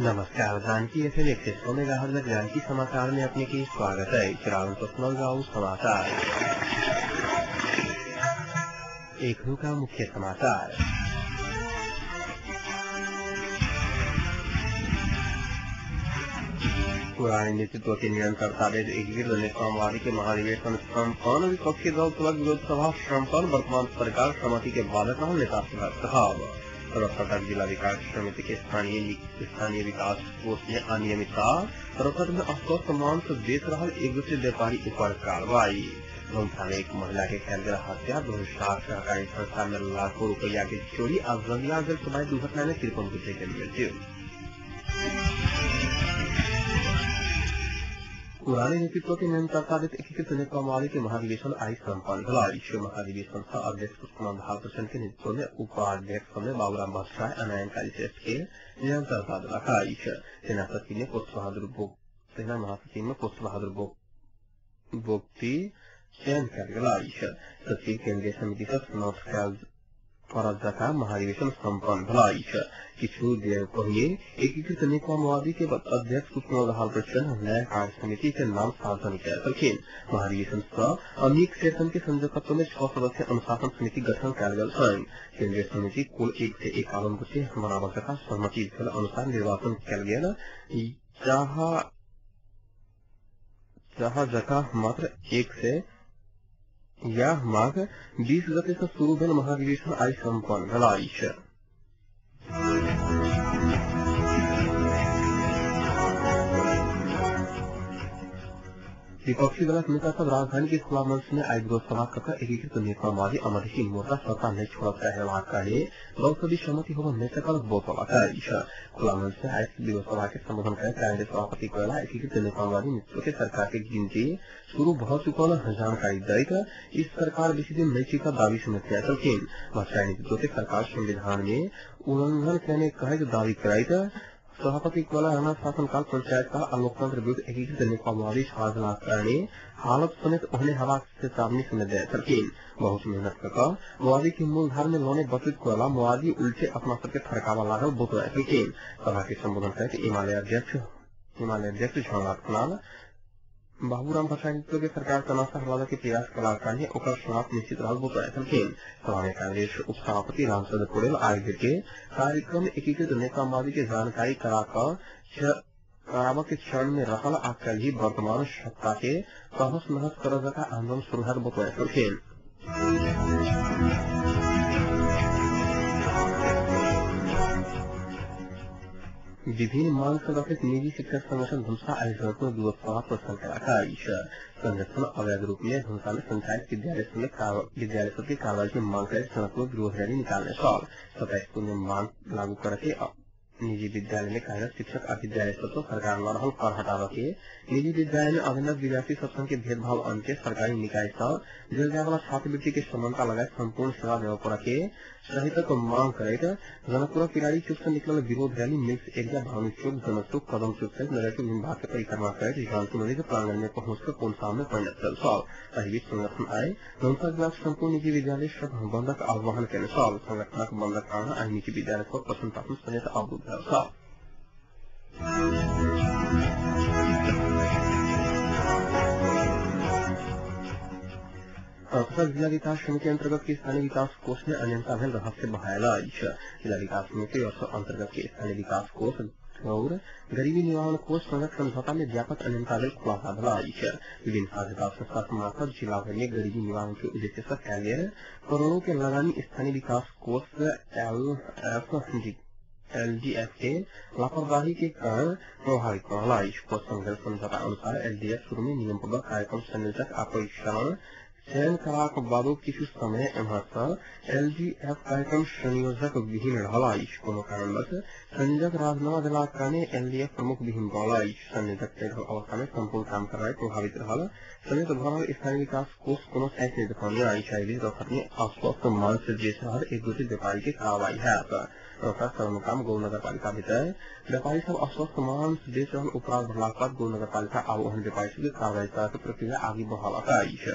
नमस्कार, Janaki F M 100 megahertz Janaki समाचार में अपने के स्वागत है। गाँव समाचार एक का मुख्य समाचार। पुराने नेतृत्व के निरंतरता एकीकृत नेतावादी के महाधिवेशन संपन्न, विपक्षी दल सभक विरोध सभा संपन्न, वर्तमान सरकार सहमति के बाधक रहल नेता सभक कहब। रौतहट जिला विकास समिति के स्थानीय विकास कोष में अनियमितता, रौतहट में अस्वस्थ मांस बेच रहा एक दूसरे व्यापारी ऊपर कार्रवाई। धनुषा में एक महिला के कयल गेल हत्या, धनुषा सहकारी संस्था में लाखों रुपया के चोरी आ रंगिया गेल सबाई दुर्घटना में 53 गोटे के मृत्यु। पुराने नेतृत्व के निरंतरता एकीकृत नेतावादी के महाधिवेशन आई संपन्न भेल अछि। महाधिवेशन सँ अध्यक्ष पुष्पकुमार दाहाल प्रचण्ड के नेतृत्व में उपाध्यक्ष में बाबूराम भट्टराई आ नयनकारी श्रेष्ठ के निरंतरता देलक अछि। सेना सचिव में सेना महासचिव में पुष्प बहादुर बोगती चयन कयल गेल अछि। सचिव केंद्रीय समिति सँ स्नातक कयल करत जकाँ महाधिवेशन संपन्न भेल अछि। किछु देर पहिने एकीकृत नेतावादी के अध्यक्ष पुष्पकुमार दाहाल प्रचण्ड नया कार्य समिति के नाम सार्वजनिक कयलखिन। महाधिवेशन सँ अनेक सेशन के संयोजकत्व में 6 सदस्यीय अनुशासन समिति गठन कयल गेल छनि। केंद्रीय समिति कुल 151 गोटे बराबर जकाँ सहमति भेल अनुसार निर्वाचन कयल गेल, जहाँ जकाँ मात्र 100 यह माघ 20 गते से शुरू भेल महाधिवेशन आई संपन्न भेल अछि। विपक्षी दलक नेता सब राजधानी के खुला मंच में आई विरोध सभा क एकीकृत नेतावादी अमधेशी मोर्चा सत्ता नहीं छोड़ब चाहेबाक कारणे दल सब सहमति होबय नहि सकल बतौलक अछि। खुला मंच में आई विरोध सभा के संबोधन करैत कांग्रेस सभापति कोइराला एकीकृत नेतावादी नेतृत्व के सरकार के गिनती शुरू भ चुकल जानकारी दैत इस सरकार बेसी दिन नहि टिकत दावी समेत कयल छलखिन। भट्टराई नेतृत्व के सरकार संविधान में उल्लंघन कयने कहैत दावी करैत सभापति कोइराला राणा शासनकाल, पंचायतकाल आ लोकतंत्र विरुद्ध एकीकृत नेतावादी ठाढ़ भेलाक कारणे हालत समेत ओहने हेबाक चेतावनी समेत देने छलखिन। बहुत मेहनत क क माओवादी के मूलधार में लौने बचैत कोइराला माओवादी उल्टे अपना सबके फरकाबऽ लागल बतौने छलखिन। सभा के संबोधन करैत एमाले अध्यक्ष झलनाथ खनाल बाबूराम भट्टराई नेतृत्व के सरकार तनाशा हटाबय के प्रयास कयलाक कारणे ओकर समाप्त निश्चित रहल बतौने छलखिन। सभा में कांग्रेस उपसभापति रामचंद्र पौडेल आयोजित के कार्यक्रम एकीकृत नेतावादी के जानकारी कराबऽ के चरण में रहल आ काल्हि वर्तमान सत्ता के तहस नहस करऽ जकाँ आंदोलन शुरू होयत बतौने छलखिन। विभिन्न मांग सब रखैत निजी शिक्षक संगठन धनुषा आइ जनकपुर विरोध सभा प्रस्थान कयलक अछि। संगठन अवैध रूप में धनुषा में संचालित विद्यालय सबके कार्रवाई के मांग करैत जनकपुर विरोध रैली निकालने छल। 27 पुण्य मांग लागू करऽ के निजी विद्यालय में कार्यरत शिक्षक आ विद्यालय सब सँ सरकार ल रहल कर हटाबऽ के, निजी विद्यालय में अधीनस्थ विद्यार्थी सब संग के भेदभाव अंत के, सरकारी निकाय सँ देल जाय वाला छात्रवृत्ति के समानता लगायत संपूर्ण सेवा देबऽ पड़ऽ के सहितक मांग करैत जनकपुरक पिरारी चौक सँ निकलल विरोध रैली मिक्स एरिया, भानु चौक, जनक चौक, कदम चौक सहित नगर के विभिन्न भाग के परिक्रमा करैत जानकी मंदिर के प्रांगण में पहुंच क कोनसा में परिणत भेल छल। एहि बीच संगठन आइ धनुषा जिलाक संपूर्ण निजी विद्यालय सब बंदक आह्वान केने छल। संगठनक बंदक कारण आइ निजी विद्यालय सब पठन पाठन समेत अवरुद्ध भेल छल। रौतहट जिला विकास समिति अंतर्गत के स्थानीय विकास कोष में अनियमितता भेल रहस्य बहायल अछि। जिला विकास समिति अंतर्गत के स्थानीय विकास कोष और गरीबी निवारण कोष संगक समझौता में व्यापक अनियमितता भेल खुलासा भेल अछि। विभिन्न साझेदार संस्था मार्फत जिला भरि में गरीबी निवारण के उद्देश्य सँ कयल गेल करोड़ों के लगानी स्थानीय विकास कोष एलडीएफ के लापरवाही के कारण प्रभावित रहल अछि। कोष संग भेल समझौता अनुसार एलडीएफ शुरू में नियमपूर्वक कार्यक्रम संयोजक आ परीक्षण चयन करबाक बादो किछु समय एम्हर सँ एलडीएफ कार्यक्रम संयोजक विहीन रहल अछि। कोनो कारणवश संयोजक राजीनामा देलाक कारणे एलडीएफ प्रमुख विहीन बनल अछि। संयोजक नहि रहल अवस्था में संपूर्ण काम कार्रवाई प्रभावित रहल समेत भऽ रहल स्थानीय विकास कोष कोनो साइज नहि देखौने अछि। एहि बीच रौतहट में अस्वस्थ मांस बेच रहल एक गोटे व्यापारी के कार्रवाई होयत। रौतहट सदरमुकाम गौ नगरपालिका भीतर व्यापारी सब अस्वस्थ मांस बेच रहल उपराग भरलाक बाद गौ नगरपालिका आब ओहन व्यापारी सब के कार्रवाई करबाक प्रक्रिया आगू बढ़ौलक अछि।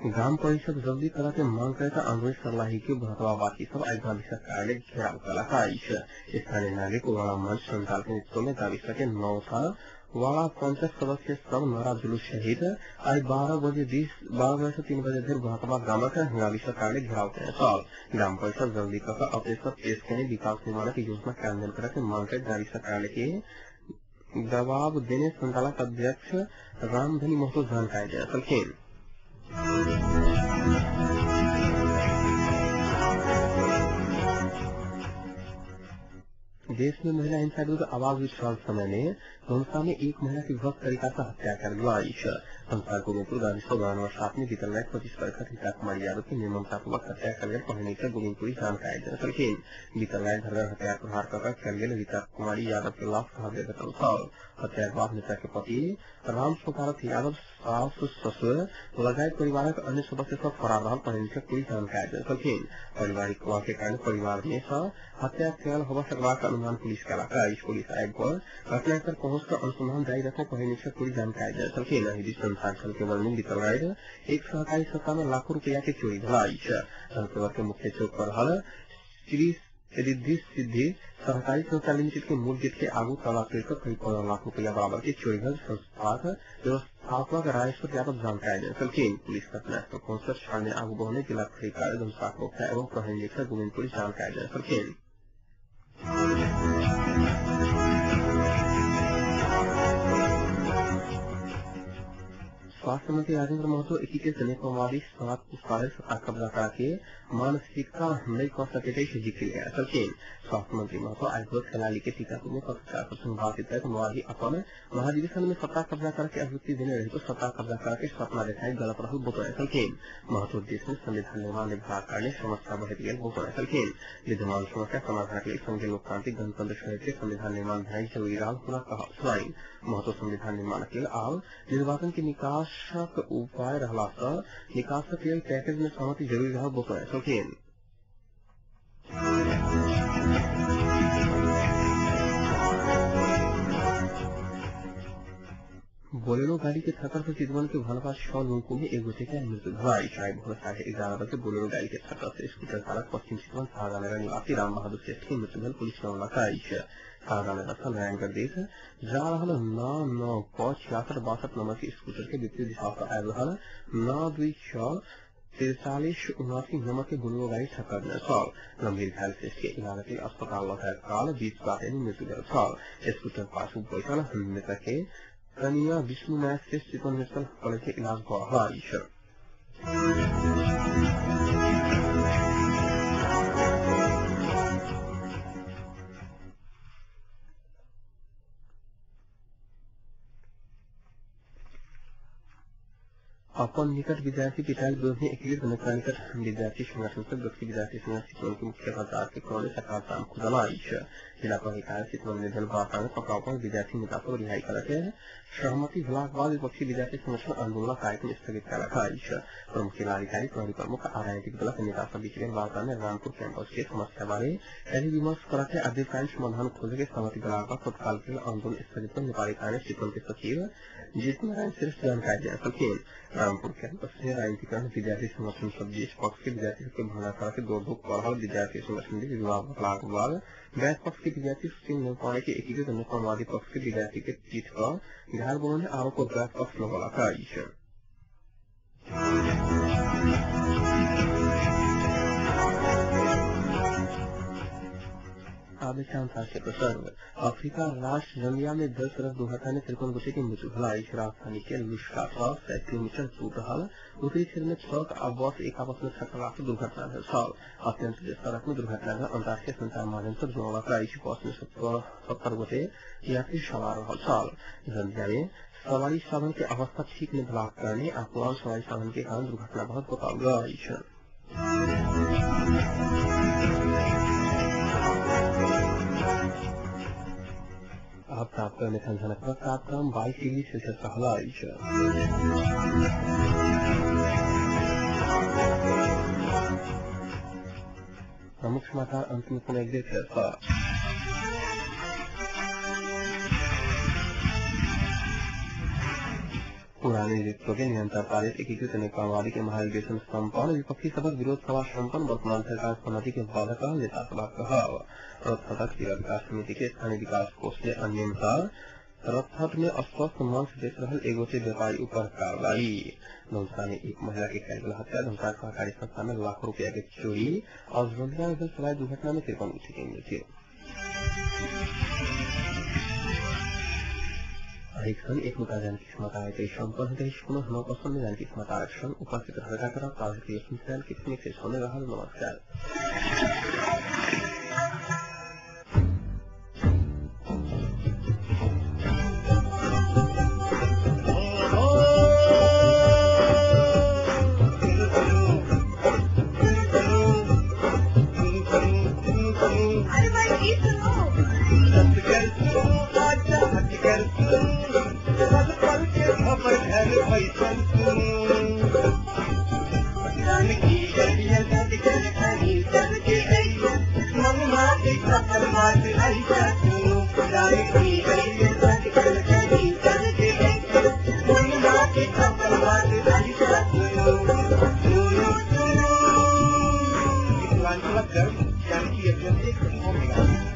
ग्राम परिषद जल्दी करऽ के मांग करैत आंदोलन सर्लाही के भरतवावासी सब आइ गांधी कार्यालय घेराव कयलक अछि। स्थानीय नागरिक वाला मंच संचालक के नेतृत्व में गाविसा के 9 वाला 50 सदस्य सब नारा जुलूस सहित आइ 12 बजे से 3 बजे धरि भरतवा गामक गाविसा कार्यालय घेराव केने छल। ग्राम परिषद जल्दी कऽ के अपने सब पेश केने विकास निर्माणक योजना कार्यान्वयन करऽ के मांग करैत गाविसा कार्यालय के जवाब देने संचालक अध्यक्ष रामधनी महतो जानकारी देने छलखिन। देश में महिला हिंसा विरुद्ध आवाज उठ रहल समय में धनुषा में एक महिला की भ्रष्ट तरीका से हत्या कर गेल अछि। धनुषा गोविन्दपुर गाविसा वार्ड नंबर 7 में बीतल राति 25 बरखक रीता कुमारी यादव के निर्ममतापूर्वक हत्या कर गेल पहिने से गोविन्दपुरी जानकारी देने छलखिन। बीतल राति घर हथियार प्रहार कऽ कयल गेल रीता कुमारी यादव के लाश घर में भेटल छल। हत्या के बाद मृतक के पति राम सुकारथ यादव, सास ससुर लगायत परिवारक अन्य सदस्य सब फरार रहल पहिने से पुलिस जानकारी देने छलखिन। पारिवारिक विवाह के कारण परिवार में सँ हत्या कयल होबय सकबाक अनुमान पुलिस कयलक अछि। पुलिस आबि कऽ घटनास्थल पहुंच कऽ अनुसंधान जारी रखने पहिने से पुलिस जानकारी देने छलखिन। एहि बीच धनुषा में बीतल राति एक सहकारी संस्था में लाखों रुपया के चोरी भेल अछि। धनकेवर के मुख्य चौक पर रहल श्री रिद्धि सिद्धि सहकारी संस्था लिमिटेड के मूल गेट के आगू ताला तोड़ि कऽ करीब 15 लाख रुपया बराबर के चोरी भेल संस्थाक व्यवस्थापक राजेश्वर यादव जानकारी देने छलखिन। पुलिस घटनास्थल पहुंच कऽ छानबीन आगू बढ़ने जिला प्रहरी कार्यालय धनुषाक प्रवक्ता एवं प्रहरी निरीक्षक गोविन्दपुरी जानकारी देने छलखिन। स्वास्थ्य मंत्री राजेंद्र महतो एकीकृत नेकपामाओवादी 7 पुस्ताले सत्ता कब्जा करा के मानसिकता नहि कऽ सकैत अछि जिक्र कयने छलखिन। स्वास्थ्य मंत्री महतो आइ भोर कैलाली के टीकापुर में पत्रकार संग बातचीत करैत माओवादी अपन महाधिवेशन में सत्ता कब्जा करके अभिव्यक्ति देने रहितो सत्ता कब्जा करके सपना देखाइ गलत रहल बतौने छलखिन। महतो देश में संविधान निर्माण नहि भेलाक कारणे समस्या बढ़ैत गेल बतौने छलखिन। विद्यमान समस्या समाधानक लेल संघीय लोकतांत्रिक गणतंत्र सहित के संविधान निर्माण भेनाइ जरूरी रहल हुनक कहब छलनि। महतो संविधान निर्माणक लेल आब निर्वाचन के निकासक उपाय रहला सँ निकासक लेल पैकेज में सहमति जरूरी रहल बतौने छलखिन। बोलेरो गाड़ी के ठक्कर से चितवन के भनपा 6 लुंकू में एक गोटे के मृत्यु भेल अछि। आइ भोर 11:30 बजे बोलेरो गाड़ी के ठक्कर से स्कूटर चालक पश्चिम चितवन शाहजहानगर निवासी राम बहादुर श्रेष्ठ के मृत्यु भेल पुलिस जनौलक अछि। शाहजहानगर सँ नारायणगढ़ दिस जा रहल 9 9 क 66 62 नंबर के स्कूटर के विपरीत दिशा सँ आबि रहल 9 2 6 43 79 नंबर के बोलेरो गाड़ी ठक्कर देने छल। गंभीर घायल श्रेष्ठ के इलाजक लेल अस्पताल लऽ जाइत काल बीच बाटे में मृत्यु भेल छल। स्कूटर पाछू बैसल मृतक के कनिया विष्णु माया श्रेष्ठ चितवन मेडिकल कॉलेज के इलाज भऽ रहल अछि। अपन निकट विद्यार्थी पिटाई विरोध में एकीकृत नेता निकट विद्यार्थी संगठन से व्यक्ति विद्यार्थी संघ चितवन के मुख्य बाजार के क्रम में सरकार जाम खुजल अछि। जिला प्रहरी कार्यालय चितवन में भेल वार्ता में पकड़ाव पर विद्यार्थी नेता सब रिहाई करके सहमति भेलाक बाद विपक्षी विद्यार्थी संगठन आंदोलन कार्यक्रम स्थगित कयलक अछि। प्रमुख जिलाधिकारी प्रहरी प्रमुख आ राजनीतिक दलक नेता सब बीच भेल वार्ता में रामपुर कैंपस के समस्या बारे पहले विमर्श करके आ दीर्घकालीन समाधान खोजे के सहमति भेलाक बाद तत्काल के आंदोलन स्थगित कर नेपाली कांग्रेस चितवन के सचिव जीत नारायण श्रेष्ठ जानकारी देने छलखिन। रामपुर कैंपस में राजनीतिकरण विद्यार्थी संगठन सब जिस पक्ष के विद्यार्थी सबके भर्ना करके दौड़-धूप कऽ रहल विद्यार्थी संगठन बीच विवाद भेलाक बाद गैर पक्ष के विद्यार्थी सुशील नेउपाने के एकीकृत नेकपामाओवादी पक्ष के विद्यार्थी के पीट कऽ घायल बनौने आरोप गैर पक्ष लगौलक अछि। अंतर्राष्ट्रीय प्रसंग अफ्रीका राष्ट्र जम्बिया में भेल सड़क दुर्घटना में 53 गोटे के मृत्यु भेल अछि। राजधानी के लुस्का सँ 100 किलोमीटर दूर रहल उत्तरी क्षेत्र में ट्रक आ बस एक आपस में टकरा सँ दुर्घटना भेल छल। अत्यंत सड़क में दुर्घटना भेल अंतर्राष्ट्रीय संचार माध्यम सँ जनौलक अछि। बस में 70 गोटे यात्री सवार रहल छल। जम्बिया में सवारी साधन के अवस्था ठीक नहि भेलाक कारणे आ पुरान सवारी साधन के कारण दुर्घटना भऽ बताओल गेल अछि। अब तापक्रम एखन तापक्रम 22 डिग्री सेल्सियस रहल अछि। प्रमुख समाचार अंत में पुनः एक बेर फेर सँ। पुराने नेतृत्व के निरंतरता लेल एकीकृत नेपाल माओवादी के महाधिवेशन सम्पन्न। विपक्षी सभक विरोध सभा सम्पन्न। वर्तमान सरकार सहमति के बाधक रहल नेता सभक कहब। रौतहटक जिला विकास समिति के स्थानीय विकास कोष में अनियमितता। रौतहट में अस्वस्थ मांस बेच रहल एक गोटे व्यापारी ऊपर कार्रवाई। धनुषा में एक महिला के कयल गेल हत्या। धनुषा सहकारी संस्था में लाखों रुपया के चोरी और रंधिया में भेल सड़क दुर्घटना में 53 गोटे के मृत्यु। एक एक मुद्दा जानकी समाचार सम्पन्न होते पुनः 9 जानकी समाचार उपस्थित रहल नमस्कार। मिथिलांचलक गर्व जानकी एफएम 109 मेगाहर्ट्ज।